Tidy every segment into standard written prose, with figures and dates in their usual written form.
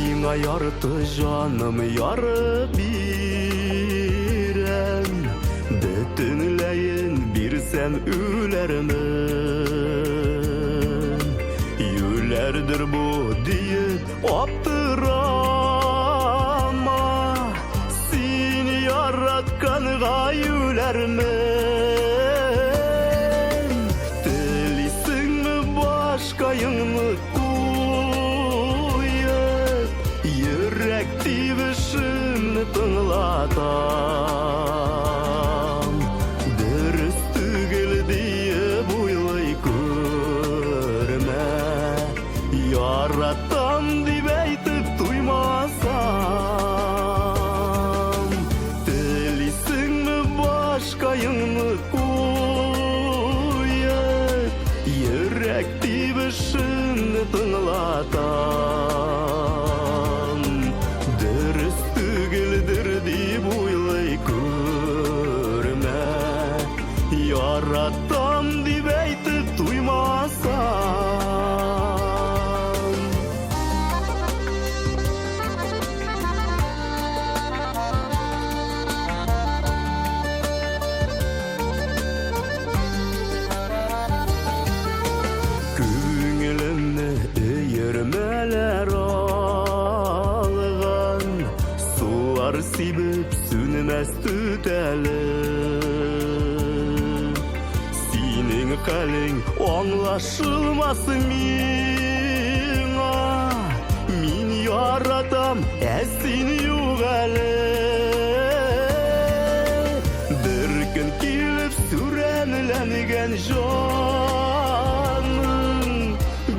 Сиңа ярты җаным ярып бирәм, Бөтенләен бирсәм үләрмен. Юләрдер бу диеп аптырама, Син яратканга юләрмен. Телисеңме башкаеңны куеп, Йөрәк тибешемне тыңлатам. Дөрес түгел диеп уйлый күрмә, Яратам дип әйтеп туймасам. Телисеңме башкаеңны куеп, Йөрәк тибешемне тыңлатам. Дөрес түгелдер дип уйлый күрмә, Яратам дип әйтеп туймасам. Күңелемне өермәләр алган, Сулар сибеп сүнмәс түтәле. Синең хәлең аңлашылмас миңа, Мин яратам, ә син юк әле. Бер көн килеп сүрәнләнгән җаның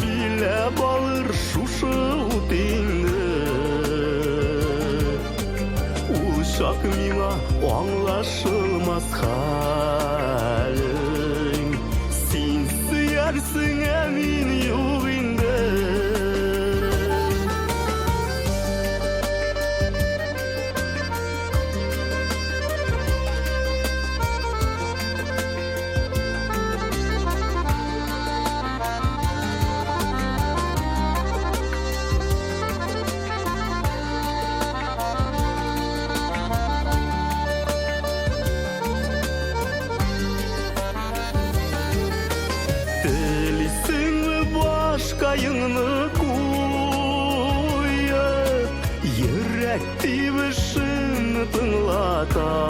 Биләп алыр шушы ут инде. Ул чак миңа аңлашылмас хәлең, Син сөярсең, ә мин юк инде. Телисеңме башкаеңны куеп, Йөрәк тибешен тыңлатам.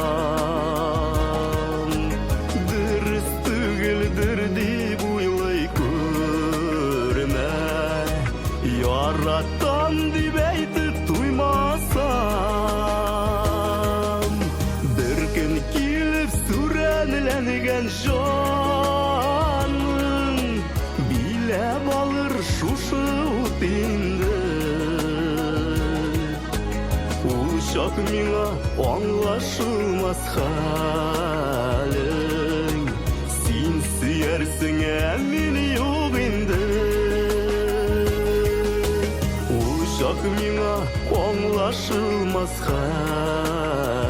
Дөрес түгелдер дип уйлый күрмә, Яратам дип әйтеп туймасам. Бер көн килеп сүрәнләнгән җаның Биләп алыр шушы ут инде. Ул чак миңа аңлашылмас хәлең, Син сөярсең, ә мин юк инде. Ул чак миңа аңлашылмас хәлең,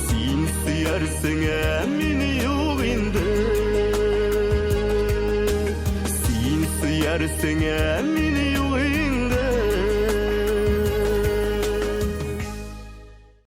Син сөярсең, ә мин юк инде. Син сөярсең, ә мин